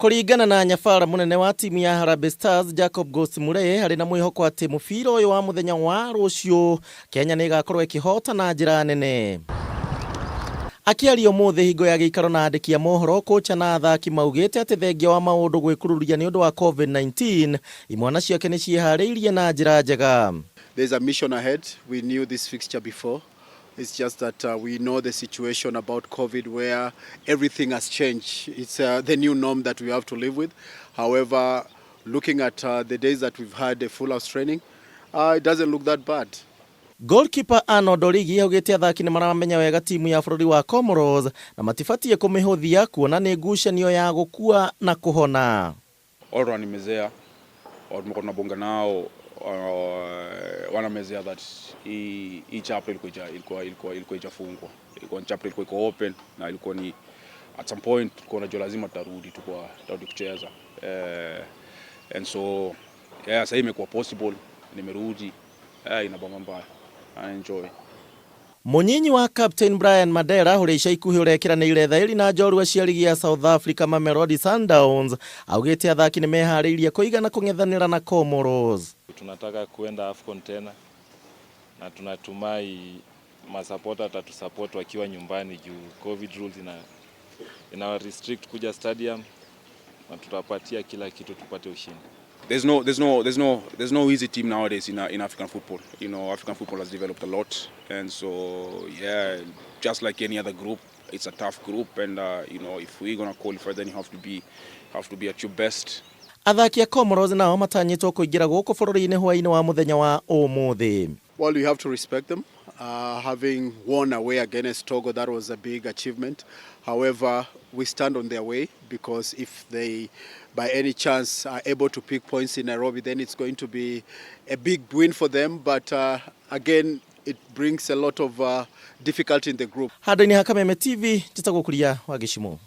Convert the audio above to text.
Kũringana na nyabara mũnene wa timu ya Harambee Stars Jacob Ghost Mulee arĩ na mwĩhoko atĩ mũbira ũyũ wa mũthenya wa rũciũ Kenya nĩ ĩgakorwo ĩkĩhota na njĩra nene. Akĩaria ũmũthĩ hingo ya gĩikaro na andĩki a mohoro, kocha na athaki maugĩte atĩ thengia wa maũndũ gwĩkururia nĩ ũndũ wa Covid-19, imwana ciake nĩ ciĩharĩirie na njĩra njega. There's a mission ahead. We knew this fixture before. It's just that we know the situation about COVID where everything has changed. It's the new norm that we have to live with. However, looking at the days that we've had a full house training, it doesn't look that bad. Goalkeeper Arnold Origi augĩte athaki nĩ maramenya wega timu ya bũrũri wa Comoros na matibatiĩ kũmĩhũthia kuona nĩ ngucanio ya gũkua na kũhona. All wanimezea, tumekuwa tunabonga nao, wanamezea that hii chapter ilikuwa ijafungwa, ilikuwa chapter ilikuwa iko open na ilikuwa ni at some point tulikuwa najua lazima tutarudi kucheza, and so yeah, sasa imekuwa possible, nimerudi, inabamba mbaya, I enjoy. Mũnyinyi wa Captain Brian Madera ũrĩa ica ikuhĩ ũrekĩranĩire thaĩri na njorua cia ligi ya South Africa Mamelodi Sundowns augĩte athaki nĩ meharĩirie kũigana kũng'ethanĩra na Comoros. Tunataka kuenda AFCON tena na tunatumai masapota watatusupport wakiwa nyumbani juu COVID rules ina restrict kuja stadium na tutapatia kila kitu tupate ushindi. There's no easy team nowadays in African football. African football has developed a lot, and so yeah, just like any other group, it's a tough group, and if we're gonna qualify, then you have to be at your best. Athaki a Comoros nao matanyĩtwo kũingĩra gũkũ bũrũri-inĩ hwaĩ-inĩ wa mũthenya wa ũmũthĩ. Well, you have to respect them. Having won away against Togo, that was a big achievement. However, we stand on their way because if they, by any chance, are able to pick points in Nairobi, then it's going to be a big win for them. But again, it brings a lot of difficulty in the group. Handũ-inĩ ha Kameme TV, njĩtagwo Kuria wa Gĩcimo.